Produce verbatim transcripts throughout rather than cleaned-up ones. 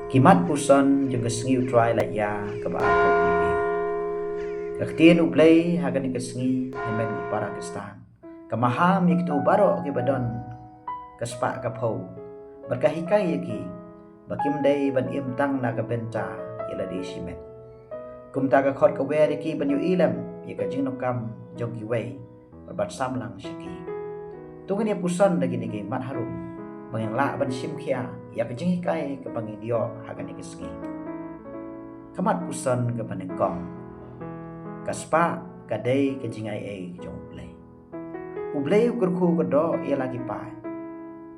Ki mat puson jong ka sngi U Trai Laitia kaba arphew hynriew. Ka ktien U Blei ha kane ka sngi, hynmen ki para Khristan, ka maham ïa kito baroh kiba don ka spah ka phew, bad ka hikai ïa ki ba kim dei ban im tang na ka bynta ïa lade shimet. Kumta ka khot ka wer ïa ki ban ïohi lem ïa ka jinglong kam jong kiwei, bad ban samlang sha ki. To ngin ïa puson da kine ki mat harum ba ngin lah ban shim khia ïa ka jinghikai kaba ngin ïoh ha kane ka sngi. Ka mat puson kaba nyngkong: ka spah ka dei ka jingaiei jong U Blei. U Blei u kyrkhu kyrdoh ïa la ki paid,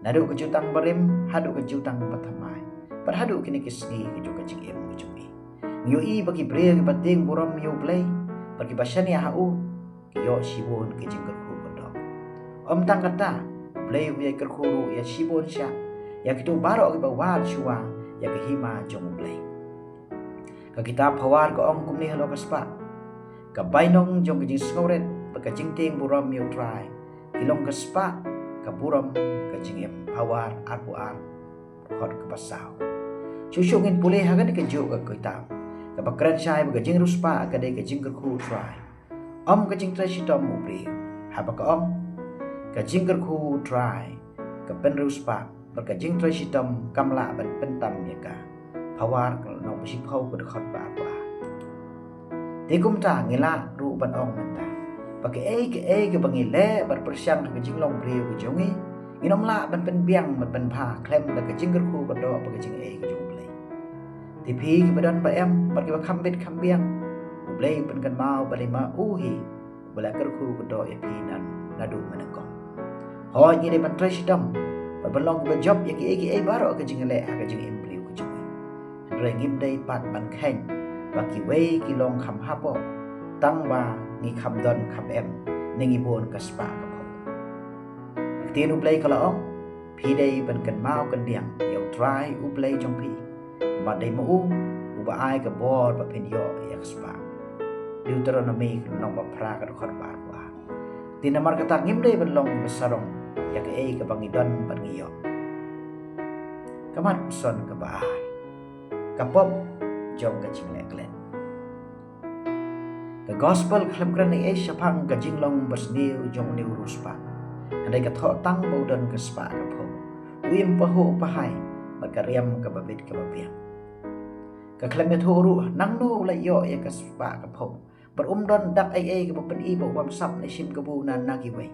naduh ka jutang barim haduh ka jutang bathymmai, bad haduh kine ki sngi ka jong ka jingim ka jong ngi. Ngi ïohi ba ki briew kiba tieng burom ïa U Blei bad kiba shaniah ha u, ki ïoh shibun ki jingkyrkhu kyrdoh. Ym tang kata, U Blei u ïai kyrkhu ruh ïa shibun shah ïa kito baroh kiba wad shuwa ïa ka hima jong U Blei. Ka kitab Phawar ka ong kumne halor ka spah: Ka bainong jong ka jingsngewrit bad ka jingtieng burom ïa U Trai ki long ka spah, ka burom, ka jingim. Phawar arphew ar, dkhot kaba saw. Shuh shuh ngin pule ha kane kajuh ka kitab kaba kren shai ba ka jingriewspah ka dei ka jingkyrkhu U Trai, ym ka jingtrei shitom u briew. Haba ka ong ka jingkyrkhu U Trai ka pynriewspah, bad ka jingtrei shitom kam lah ban pyntam ïa ka. Phawar ka lynnong ba shiphew ka dkhot ba arphew ar. Te kumta ngi lah ruh ban ong mynta ba kaei kaei kaba ngi leh bad pyrshang ha ka jinglong briew ka jong ngi, ngin ym lah ban pynbiang bad pynbha khlem da ka jingkyrkhu kyrdoh bad ka jingaiei ka jong U Blei. Te phi kiba don ba em bad kiba kham bit kham biang, U Blei u pynkynmaw ba lei ma u hi uba la kyrkhu kyrdoh ïa phi naduh mynnyngkong. Hooid, ngi dei ban trei shitom bad ban long kiba jop ïa kiei kiei baroh ka jingleh ha ka jingim briew ka jong ngi. Hynrei ngim dei pat ban kheiñ ba kiwei ki long kham hapoh tang ba ngi kham don kham em ne ngi bun ka spah ka phew. Ka ktien U Blei ka la ong, phi dei ban kynmaw kyndiang ïa U Trai U Blei jong phi, bad dei ma u uba ai ka bor ba phin ïoh ïa ka spah. Deuteronomi ka lynnong ba phra ka dkhot ba arphew ar. Te namar kata ngim dei ban long ba sarong ïa kaei kaba ngi don bad ngi ïoh. Ka mat puson kaba ar: ka pop jong ka jingleh klet. Ka gospel ka khlem kren ei ei shaphang ka jinglong basniew jong une u riewspah, hynrei ka thoh tang ba u don ka spah ka phew, u im pahuh pahai bad ka riam kaba bit kaba biang. Ka khlem ïathuh ruh nangno u la ïoh ïa ka spah ka phew, bad um don dak ei ei kaba pyni ba u bamsap ne shim kabu na na kiwei.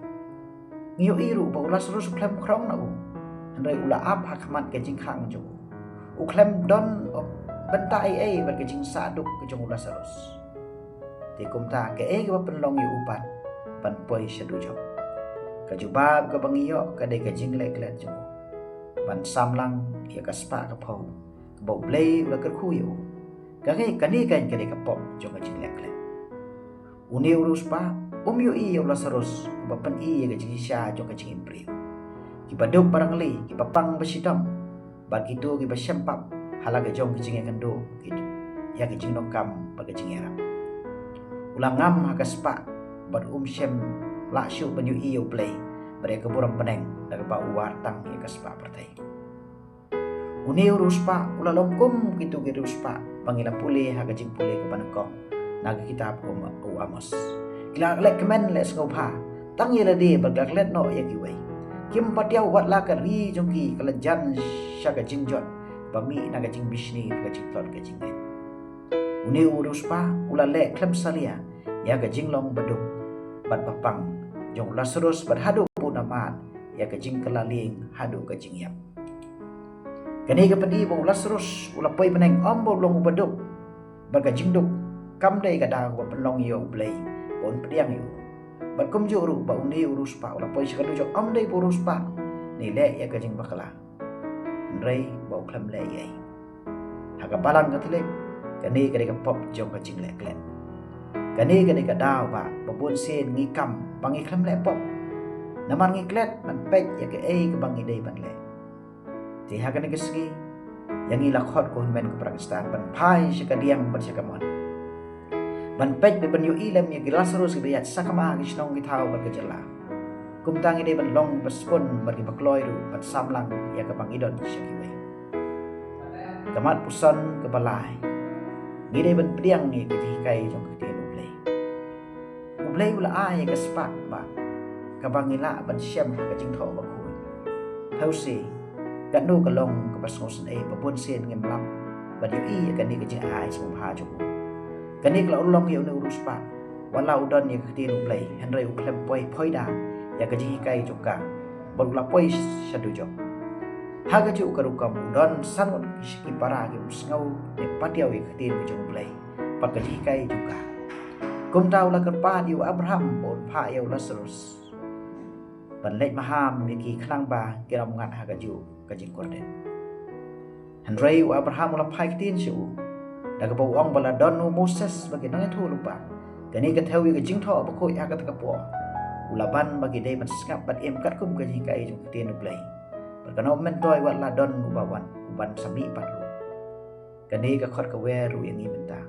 Ngi ïohi ruh ba u Lasarus u khlem khrong na u, hynrei u la ap ha khmat ka jingkhang jong u. U khlem don bynta ei ei bad ka jingsah duk ka jong u Lasarus. Te kumta kaei kaba pynlong ïa u pat ban poi sha dujok? Ka jubab kaba ngi ïoh ka dei ka jingleh klet jong u ban samlang ïa ka spah ka phew kaba U Blei u la kyrkhu ïa u. Ka ngi, kane ka dei ka pop jong ka jingleh klet. Une u riewspah um ïohi ïa u Lasarus uba pyni ïa ka jingshisha jong ka jingim briew. Kiba duk ba rangli, kiba pang ba shitom, bad kito kiba shem pap ha la ka jong ka jingïakynduh ïa ka jingdonkam bad ka jingïarap. U la ngam ha ka spah bad um shym lah shuh ban ïohi ïa U Blei bad ïa ka burom bneng da kaba u wad tang ïa ka spah pyrthei. Une u riewspah u la long kum kito ki riewspah ba ngi la pule ha ka jingpule kaba nyngkong na ka kitab u, u Amos. Ki la leh kmen leh sngewbha tang ïa lade bad ki la klet noh ïa kiwei. Kim pat ïoh, wat la ka ri jong ki ka la jan sha ka jingjot ba mih na ka jingbishni bad ka jingtlot ka jingngeit. Une u riewspah u la leh khlem salia ïa ka jinglong baduk bad bapang jong u Lasarus bad haduh ba u na mad ïa ka jingkylla lieng haduh ka jingïap. Kane ka pyni ba u Lasarus u la poi bneng ym ba u long uba duk, bad ka jingduk kam dei ka daw ba pynlong ïa U Blei ba un pdiang ïa u. Bad kumjuh ruh ba une u riewspah u la poi sha ka dujok ym dei ba u riewspah ne leh ïa ka jingbakla, hynrei ba u khlem leh ei ei. Ha ka Balang Katholik, kane ka dei ka pop jong ka jingleh klet. Kane ka dei ka daw ba, ba bun sien ngi kam ba ngi khlem leh pop, namar ngi klet ban peit ïa kaei kaba ngi dei ban leh. Te ha kane ka sngi, ïa ngi la khot ko hynmen ko para Khristan ban phai sha ka diang bad sha ka mon, ban peit bad ban ïohi lem ïa ki Lasarus kiba ïaid sakma ha ki shnong ki thaw bad ka jylla. Kumta ngi dei ban long ba sbun bad kiba kloi ruh ban samlang ïa kaba ngi don sha kiwei. Ka mat puson kaba lai. Ngi dei ban pdiang ïa ka jinghikai jong ka ktien U Blei. U Blei u la ai ïa ka spah ba kaba ngi lah ban shem ha ka jingthoh bakhuid. Phewse, katno ka long kaba sngewsynei ba bun sien ngim lap ban ïohi ïa kane ka jingai sngewbha jong u. Kane ka la urlong ïa une u riewspah, wat la u don ïa ka ktien U Blei, hynrei u khlem poi phoida ïa ka jinghikai jong ka, bad u la poi sha dujok. Ha kajuh ka rukom u don san ngut ki para ki bym sngew ne patiaw ïa ka ktien ka jong U Blei bad ka jinghikai jong ka. Kumta u la kyrpad ïa u Abraham ba un phah ïa u Lazarus ban leit maham ïa ki khnang ba kin ym ngat ha kajuh ka jingkordit. Hynrei u Abraham u la phai ktien sha u, da kaba u ong ba la don u Moses bad ki nongïathuhlypa. Kane ka thew ïa ka jingthoh bakhuid ha kata ka por. U la ban ba ki dei ban sngap bad im katkum ka jinghikai jong ka ktien U Blei. Bad kano myntoi wat la don uba wan, uban sa mih pat ruh. Kane ka khot kawei ruh ïa ngi mynta,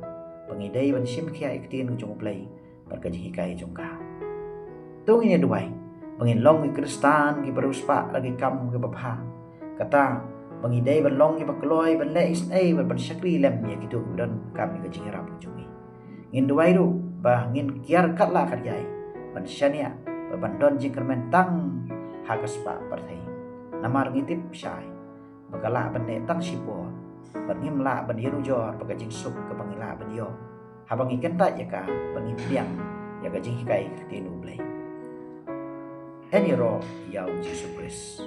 ba ngi dei ban shim khia ïa ka ktien jong U Blei bad ka jinghikai jong ka. To ngin ïa duwai ba ngin long ki Khristan kiba riewspah la ki kam kiba bha. Kata ba ngi dei ban long kiba kloi ban leh isynei bad ban shakri lem ïa kito kiba donkam ïa ka jingïarap ka jong ngi. Ngin duwai ruh ba ngin kiar katba lah katjai ban shaniah bad ban don jingkyrmen tang ha ka spah pyrthei. Namar ngi tip shai ba ka lah ban neh tang shipor bad ngim lah ban ïanujor bad ka jingsuk kaba ngi lah ban ïoh haba ngi kyntait ïa ka bad ngi pdiang ïa ka jinghikai ka ktien U Blei. Yn ïaroh ïa U Jisu Khrist.